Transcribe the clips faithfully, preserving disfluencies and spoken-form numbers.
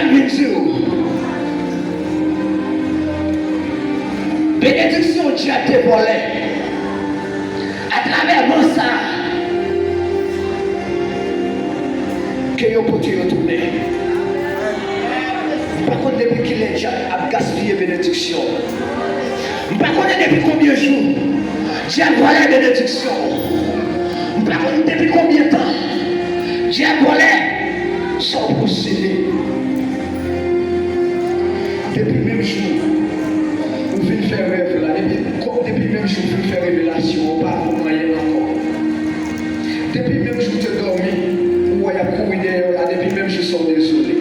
Vin di w, benediksyon dyab te vòlè, atravè van sa a, ke yo pote yo tounen. M pa konn depi kilè dyab ap gaspiye benediksyon. M pa konnen depi konbyen jou dyab vòlè benediksyon. M pa konn depi konbyen tan dyab vòlè sa w posede. Depi menm jou ou fin fè rèv la, depi, depi menm jou ou fin fè revelasyon, ou pa konn anyen ankò. Depi menm jou w te dòmi, ou wè y ap kouri dèyè w la, depi menm jou sa w dezole.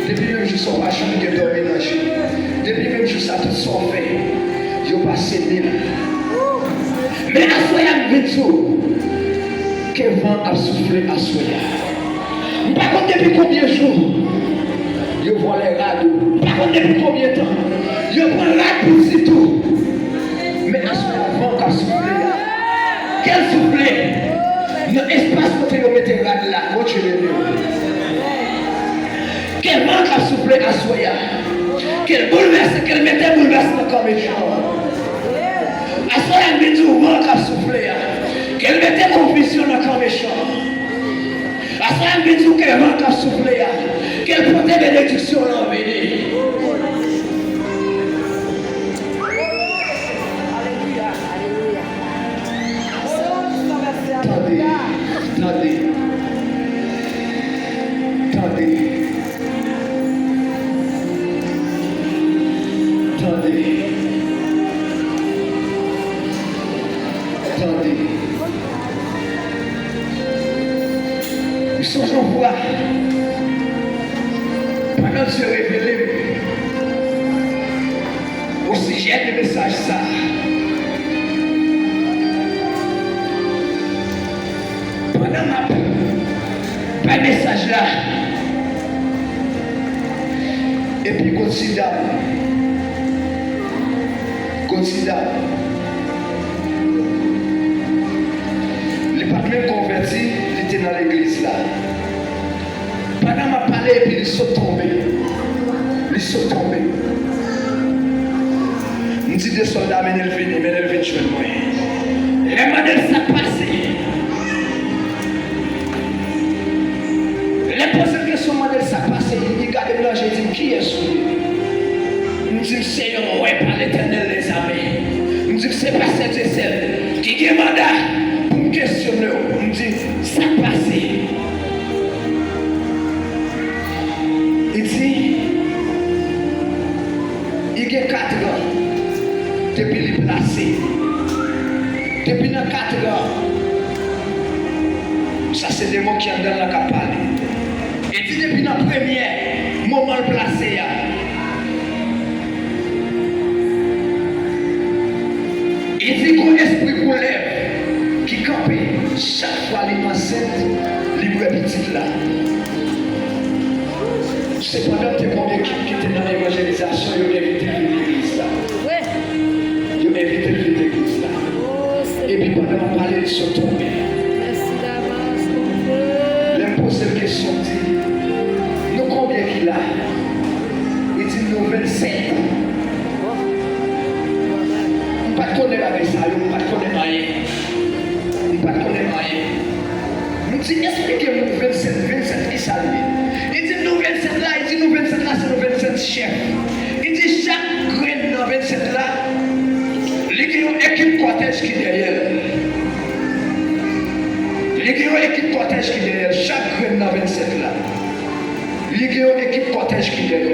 Depi menm jou sa w pa janm gen dòmi nan je w. Depi menm jou sa tout sa w fè, yo pase nil. Men aswè a m vin di w ke van ap soufle aswè a. M pa konn depi konbyen jou yo vòlè rad ou. M pa konn depi konbyen tan yo pran rad pitit ou. Men aswè a van k ap soufle a, ke l soufle nan espas kote yo mete rad la. Bondye beni w. Ke van k ap soufle aswè a, ke l boulvèse, ke l mete boulvèsman nan kan mechan an. Aswè a m vin di w van k ap soufle a, ke l mete konfizyon nan kan mechan an. Aswè a m vin di w ke van k ap soufle a, ke l pote benediksyon lan vini. Tande, tande, tande, tande, tande. M sonje yon fwa, pandan Dye revele m osijè de mesaj sa a, pandan m ap bay mesaj la, epi gon ti dam, gon ti dam, li pa t menm konvèti, li te nan legliz la. Pandan m ap pale, epi li sot tonbe. Li sot tonbe. M di de sòlda, mennen l vini, mennen l vin jwenn mwen. Lè m mande l sa k pase, lè m poze l kesyon, m mande l sa k pase, li gade m nan je, li di m, "Kiyès ou ye?" M di, "M se yon wè pa Letènèl dèzame." M di, "M se pastè Dyesèl ki gen manda pou m kesyone w." M di, "Sa k pase?" Li di, li gen katran depi li plase. Depi nan katran, sa se demon ki anndan l lan k ap pale. Li di depi nan premyè moman l plase a, li di gon espri koulèv ki kanpe chak fwa li ansent, li bwè pitit la. Sepandan, te gon ekip ki te nan evanjelizasyon, yo envite l vin legliz la. Yo envite l vin legliz la. Epi pandan m ap pale, li sot tonbe. Lè m poze l kesyon, m di, "Nou konbyen ki la?" Li di, "Nou vennsèt." M pa t konnen bagay sa yo, m pa t konnen anyen. M pa t konnen anyen. M di, "Esplike m, vennsèt, vennsèt, kisa l ye?" Li di m, "Nou vennsèt la," li di, "Nou vennsèt la, se nou vennsèt chèf." Li di, "Chak grenn nan vennsèt la, li gen yon ekip kòtèj ki dèyè l. Li gen yon ekip kòtèj ki dèyè l, chak grenn nan vennsèt la. Li gen yon ekip kòtèj ki dèyè l."